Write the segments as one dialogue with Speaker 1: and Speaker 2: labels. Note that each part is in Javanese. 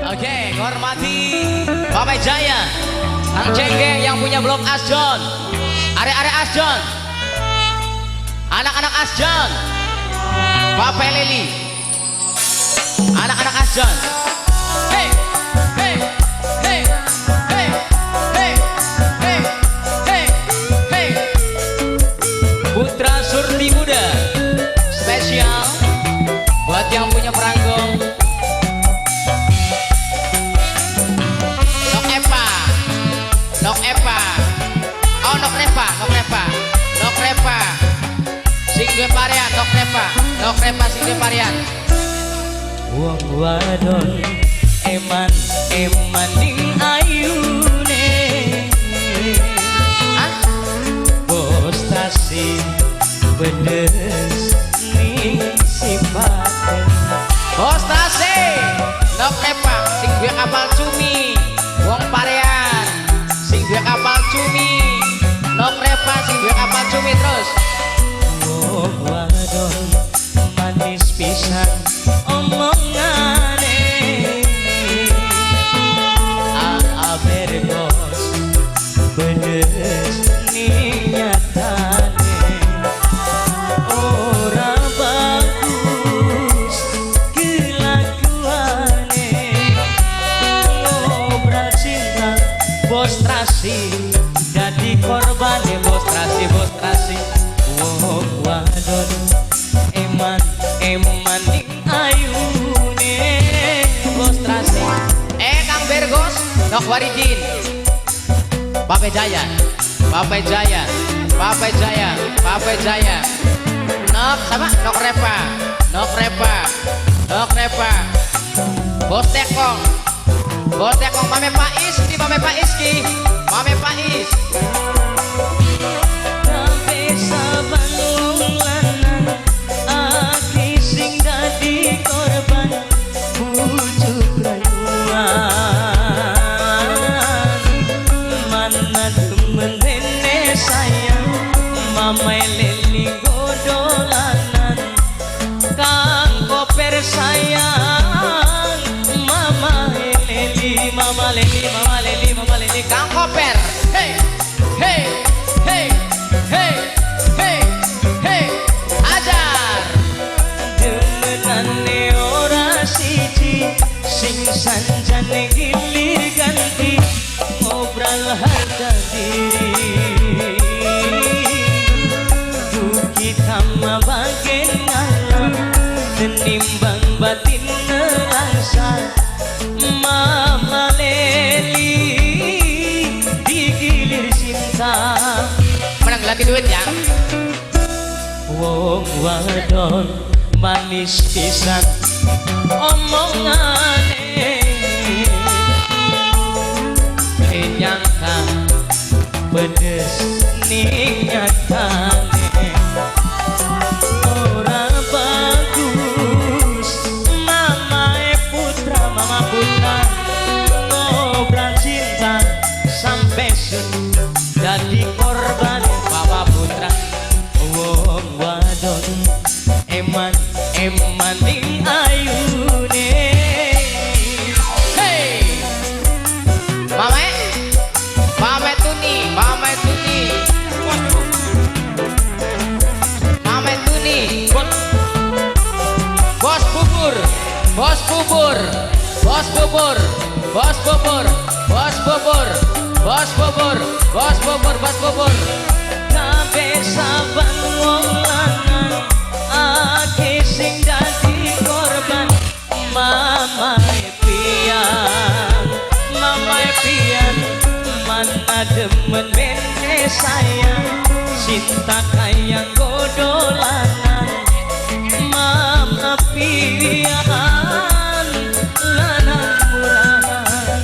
Speaker 1: Oke, hormati Bapak Jaya, Kang Cenggeng yang punya blok Asjon, are-are Asjon, anak-anak Asjon, Bapak Leli, anak-anak Asjon. Hey, hey, hey, hey, hey, hey, hey, hey. Putra Surti Muda spesial buat yang punya peranggo. Nok Epa, Nok Epa, oh Nok Repa, Nok Repa, Nok Repa, sing duwe parean, Nok Repa, Nok Repa sing duwe parean.
Speaker 2: Wong wadon eman eman ning ayune.
Speaker 1: Hah?
Speaker 2: Bos trasi pedes ning sifate.
Speaker 1: Bos Trase, Nok Repa, sing duwe kapal cumi, wong parean, sing duwe kapal cumi, Nok Repa sing duwe kapal cumi terus.
Speaker 2: Wong wadon manis pisan omongane. Aa Bergos pedes ning nyatane. Ora bagus kelakuane. Ngobrol cinta bos trasi dadi korbane. Bos trasi, bos trasi. Wong wadon eman eman ning ayune.
Speaker 1: Bos Trasi. Eh Kang Bergos, Nok Waridin. Bapak Jaya, Bapak Jaya, Bapak Jaya, Bapak Jaya. Nok sama Nok Repa, Nok Repa, Nok Repa. Bos Tekong, Bos Tekong, Mame Pais ki, Mame Pais ki, Mame Pais.
Speaker 2: Kabeh saban wong lanang akeh sing dadi korban bujuk rayuan. Mana demen dene sayang Mama Leli godolanan. Kang Koper sayang Mama Leli, Mama Leli, Mama Leli, Mama Leli.
Speaker 1: Kang Koper. Hey, hey, hey, hey, hey, hey. Ajar.
Speaker 2: Demenane ora siji sing sanjane gilir ganti ngobrol harga diri. Duki tama bagen ngalah tenimbang batin nelangsa. Mama Leli digilir cinta.
Speaker 1: Menang lagi duit ya.
Speaker 2: Wong wadon manis pisan omongane. Nyangka pedes ning nyatane. Ora bagus Mamae Putra, Mama Putra ngobrol cinta sampai sun dadi korban. Mama Putra. Wong wadon eman eman ning ayune.
Speaker 1: Hey. Mame, Mame Tuni, Mame Tuni. Mame Tuni. Bos bubur, bos bubur, bos bubur, bos bubur, bos bubur, bos bubur, bos bubur, bos bubur.
Speaker 2: Kabeh saban wong lanang akeh sing dadi korban. Mamae pian, Mamae pian mana demen bene sayang cinta kaya godolanan. Mama pian lanang murahan.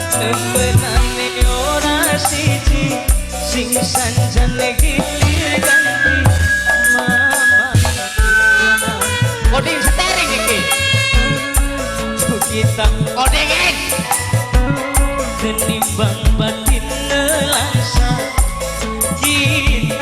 Speaker 2: Temenane ora siji sing sanjane gilir ganti. Mama
Speaker 1: Koding steering iki.
Speaker 2: Kita
Speaker 1: Kodingin.
Speaker 2: Tenimbang batin nelangsa. Kita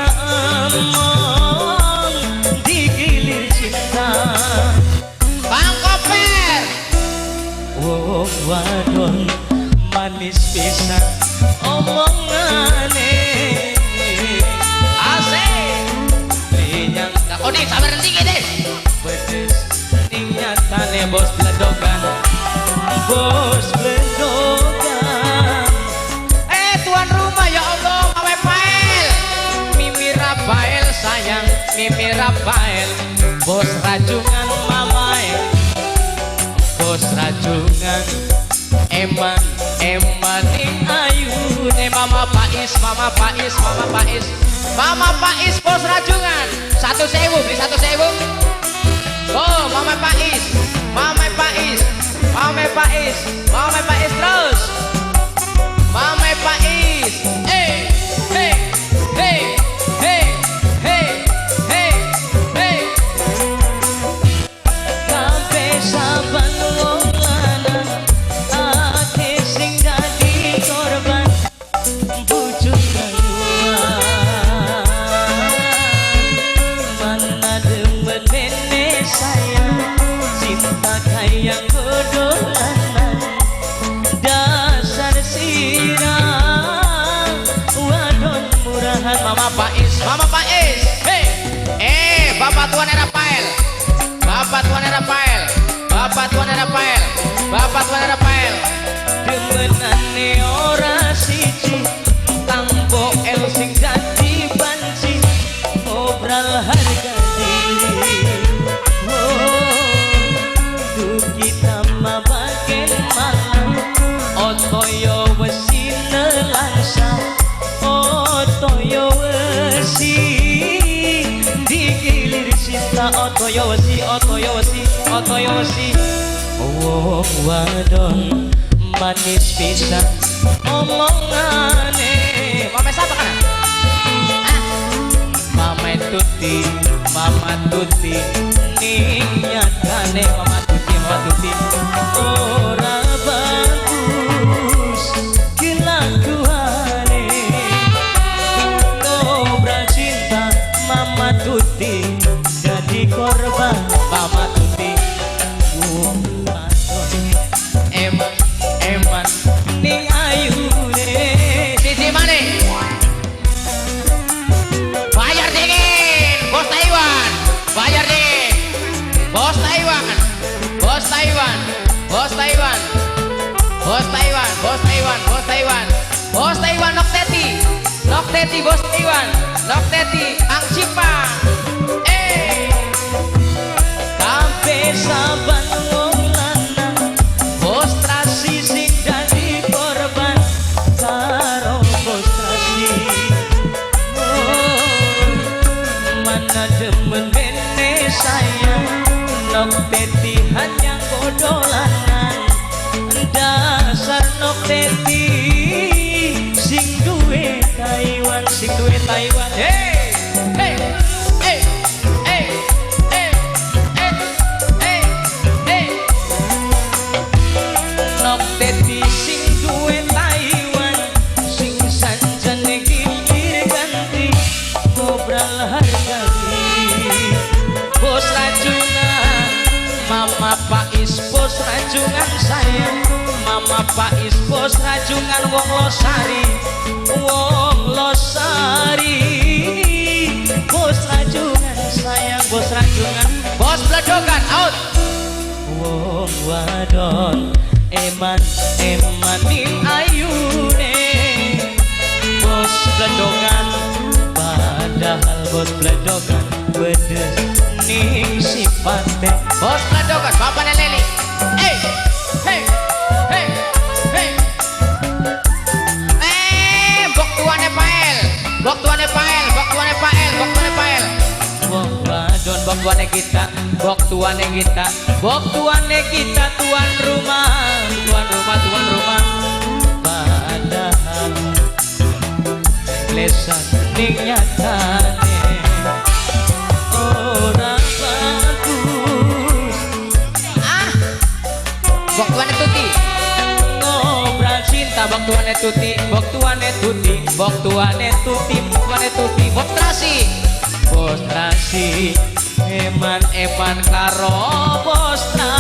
Speaker 2: Bos blendogan.
Speaker 1: Eh, tuan rumah, ya Allah, Mama Pael, Mimi Rafael sayang, Mimi Rafael, bos rajungan mamae, bos rajungan, eman eman ing ayune Mama Pais, Mama Pais, Mama Pais, Mama Pais, bos rajungan, 1.000, beli 1.000. Oh, Mama Pais, Mama Pais, Mama Pais, Mama Pais terus. Mama Pais. Eh, hey, hey, hey, hey, hey, hey.
Speaker 2: Kabeh saban wong lanang akeh sing dadi korban bujuk rayuan. Mana demen bene sayang, cinta kaya godolanan. Dasar sirah wadon murahan.
Speaker 1: Mama Pais, Mama Pais. Hey. Eh, Bapak Tuan Rafael. Bapak Tuan Rafael. Bapak Tuan Rafael. Bapak Tuan Rafael.
Speaker 2: Demenane ora siji, tambo el sing dadi banci obral harga diri. Oh, duh kita mabaken malang, otoyo wesi nelangsa, otoyo wesi digilir cinta, otoyo wesi, otoyo wesi, otoyo wesi. Wong wadon manis pisan omongane.
Speaker 1: Mama siapa kan? Ah.
Speaker 2: Mama Tuti, Mama Tuti, ning nyatane Mama Tuti, Mama Tuti ora bagus kelakuane. Ngobral cinta Mama Tuti jadi korban Mama Tuti. Wong wadon
Speaker 1: Eman,
Speaker 2: eman ning ayune.
Speaker 1: Sisi mana? Bayar dingin, bos Taiwan. Bayar dingin, bos Taiwan, bos Taiwan, bos Taiwan, bos Taiwan, bos Taiwan, bos Taiwan, bos Taiwan Nok Teti, Nok Teti, bos Taiwan, Nok Teti, Ang Cipa. Eh,
Speaker 2: Kabeh saban wong lanang bos trasi sing dadi korban karo bos trasi. Oh, mana demen bene sayang, nok teti hanya godolanan. Dasar nok teti sing duwe Taiwan, sing duwe Taiwan.
Speaker 1: Hey, hey, hey, hey, hey, hey, hey, hey.
Speaker 2: Nok teti sing duwe Taiwan, sing sanjane gilir ganti ngobral harga diri. Bos rajungan Mama Pais, bos rajungan sayang, Mama Pais, bos rajungan, wong Losari, wong Losari, bos rajungan sayang, bos rajungan.
Speaker 1: Bos bledogan out.
Speaker 2: Wong wadon eman eman ning ayune bos bledogan, padahal bos bledogan pedes ning sipate.
Speaker 1: Bos bledogan, Bapak Leli. Hey, hey, hey, hey. Eh, bok tuane Pael, bok tuane Pael, bok tuane Pael, bok tuane Pael.
Speaker 2: Wong wadon
Speaker 1: Bok tuane kita, bok tuane kita,
Speaker 2: bok tuane kita, tuan rumah,
Speaker 1: tuan rumah, tuan rumah.
Speaker 2: Padahal lesan ning nyatane ora bagus.
Speaker 1: Ah, bok tuane Tuti,
Speaker 2: ngobral cinta
Speaker 1: bok tuane Tuti,
Speaker 2: bok tuane Tuti, bok tuane Tuti,
Speaker 1: tuane Tuti, bok trasi,
Speaker 2: bos trasi eman eman karo bos trasi.